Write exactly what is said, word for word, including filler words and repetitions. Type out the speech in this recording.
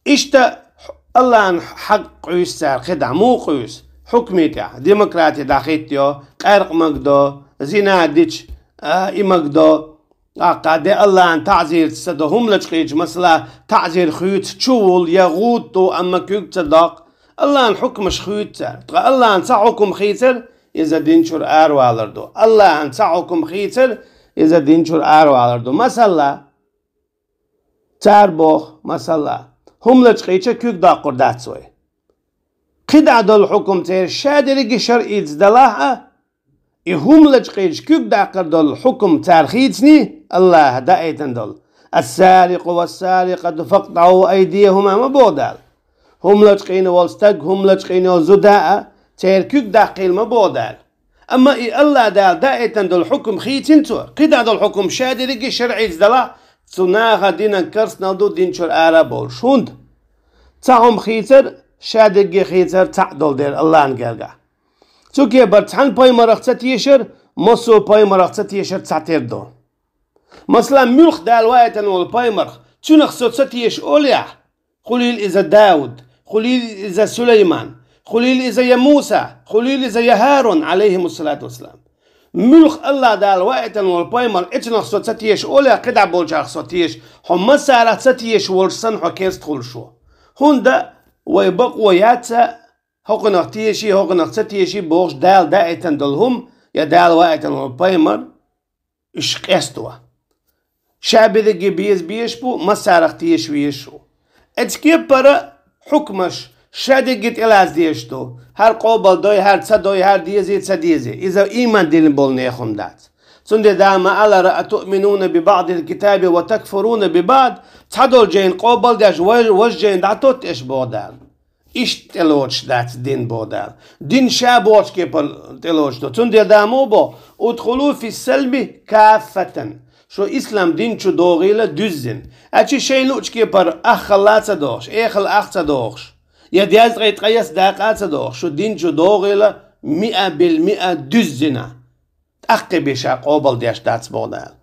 Иштта Аллахьан хьакъ къуьйсу цара кхидӀа, муха къуьйсу? Хьукмий тӀехь, демократи дӀахӀиттайо, къаьркъа магадо, зина дича, а, и магадо, тӀаккха де Аллахьан таӀзирца ца до, хӀума лачкъийча, масала, таӀзир хуьйцу, чу вула я гӀуд ду, амма куьг ца доккху. Аллахьан хьукмаш хуьйцу цара. Ткъа Аллахьан цхьа хьукум хийцар, иза дин чуьра аравалар ду. Аллахьан цхьа хьукум хийцар, иза дин чуьра аравалар ду. Масала, цара боху, масала, хӀума лачкъийча куьг доккхур дац вай. КхидӀа долу хьукум церан шадерриге шарӀица далахь а, и хӀума лачкъийча куьг даккхар долу хьукум цара хийцаний, Аллахьа даийтина долу: «Ас-сарикъу вас-сарикъату факътаӀу айдияхӀума», ма боху Дала. ХӀума лачкъийна волу стаг, хӀума лачкъийна йолу зуда а, церан куьг даккхийла ма боху Дала. Амма и Аллахь Дала даийтина долу хьукум хийцина цо, кхидӀа долу хьукум шадерриге шарӀица далахь, цу наха динан карснал ду, дин чуьра ара а болуш. ХӀунда? Цхьа хӀума хийцар, шадерриге хийцар цхьаъ долу дела Аллахьан гергахь. Цу кепара цхьана пайхамарах ца тешар, массо а пайхамарах ца тешар цхьатера ду. Масала, муьлхха Дала ваийтина волу пайхамарх, цуьнах со ца теша олехь, хуьлийла иза Дауд, хуьлийла иза Сулайман, хуьлийла иза я Муса, хуьлийла иза я ХӀарун, Ӏалайхимуссалату вассалам. Муьлхха Аллахь Дала ваийтина волу пайхамар, эцунах со ца теша олехь, кхидӀа болчарах со теша, хьо массарах ца теша волуш санна хьо керста хуьлуш ву. ХӀунда вай бакъо яц хӀокхунах теший, хӀокхунах ца теший бохуш Дала даийтина долу хӀума, я Дала ваийтина волу пайхамар, уьш къесто. Шаберриге беза безаш бу, массарах теша везаш ву. Эцу кепара хьукмаш шадерриге тӀелаца дезаш ду. ХӀара къобал дой, хӀара ца дой, хӀара дезий, ца дезий. Иза ийман дина болу нехан хӀума дац. Цундела Дала ма-аллара: «Атуъминуна би баӀдил китаби ва такфуруна би баӀд». Цхьадолу жайна къобал деш, важ-, важа жайна дӀатотту аша, боху Дала. Иштта тӀелоцуш дац дин, боху Дала. Дин ша бохучу кепара тӀелоцуш ду. Цундела Дала муха боху: «Удхулу фис-салми каффатан». Шу ислам дин чу догӀийла дуьззина. Аьлча шайна луучу кепара аххалла а ца дохуш, эхалла ах ца дохуш, я дезткъе ткъайесна дакъа а ца дохуш, шу дин чу догӀийла миа бил миа дуьззина. ТӀаккха бен ша къобал деш дац, боху Дала.